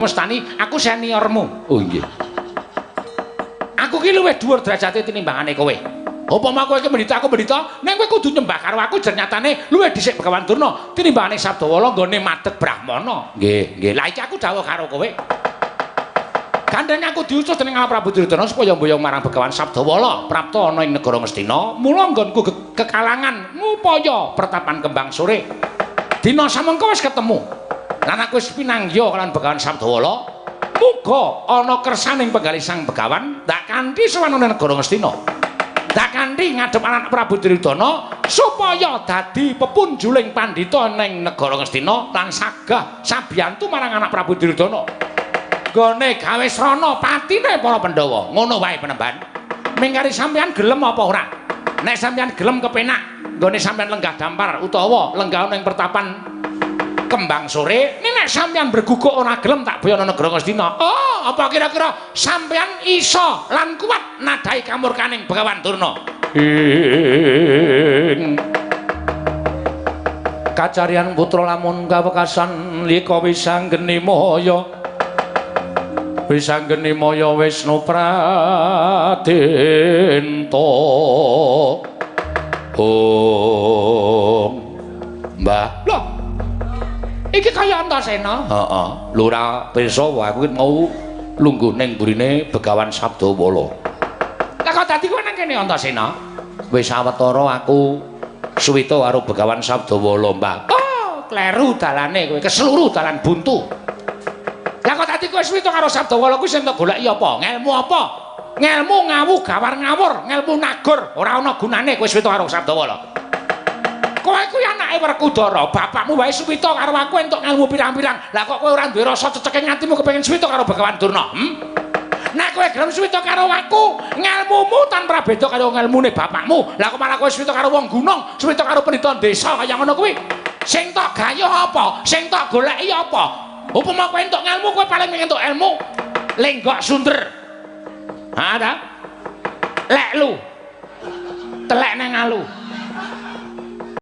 Mestani aku seniormu. Oh nggih. Aku ki luwih dhuwur derajate tinimbangane kowe. Upama kowe iki mendita aku mendita, ning kowe kudu nyembah karo aku jer nyatane luwih dhisik Begawan Durna tinimbangane Sabdawala nggone madeg Brahmana. Nggih, nggih. Lah iki aku dawuh karo kowe. Gandeng aku diutus dening Prabu Duryudana supaya mboyong marang Begawan Sabdawala prapta ana ing negara Ngastina. Mula nggonku kekalangan ngupaya pertapan Kembang Sore. Dina samengko wis ketemu. Lan aku wis pinanggiha kalawan Begawan Sabdawala. Muga ana kersaning penggalih Sang Begawan ndak kanthi sowan ana negara Ngastina. Ndak kanthi ngadhep anak Prabu Duryudana supaya dadi pepunjuling pandhita ning negara Ngastina lan sagah sabiyantu marang anak Prabu Duryudana. Nggone gawe srana patine para Pandhawa. Ngono wae penemban. Mingkari sampeyan gelem apa ora? Nek sampeyan gelem kepenak, nggone sampeyan lenggah dampar utawa lenggah ana ing pertapan Kembang Sore. Nek sampeyan berguguk ora gelem tak boyono negara Ngastina. Oh, apa kira-kira sampeyan iso lan kuat nadhahi kamurkaning Begawan Durna? Ing kacarian putra lamun kawekasan lika wisanggeni maya. Wisanggeni maya Wisnu Pradenta. Oh, Mbah. Loh. Iki kaya Antasena. Heeh. Lho ora pirsa aku ki mau lungguh ning burine Begawan Sabdawala. Lah kok dadi kowe nang kene Antasena? Wis sawetara aku suwita karo Begawan Sabdawala, Mbah. Oh, kleru dalane kowe, keseluruh dalan buntu. Lah kok dadi kowe suwita karo Sabdawala kuwi sing tok goleki apa? Ngelmu apa? Ngelmu ngawu gawar ngawur, ngelmu nagor, ora ana gunane kowe suwita karo Sabdawala. Kowe kuwi anake Werkudara, bapakmu wae suwita karo aku entuk ngelmu pirang-pirang. Lah kok kowe ora duwe rasa ceceke atimu kepengin suwita karo Begawan Durna? Hmm? Nek kowe gelem suwita karo aku, ngelmumu tanpa beda karo ngelmune bapakmu. Lah kok malah kowe suwita karo wong gunung, suwita karo pendhita desa kaya ngono kuwi. Sing tok gayuh apa? Sing tok goleki apa? Upama kowe entuk ngelmu, kowe paling entuk ilmu lenggok sunder. Ha ta? Lek lu. Telek nang alu.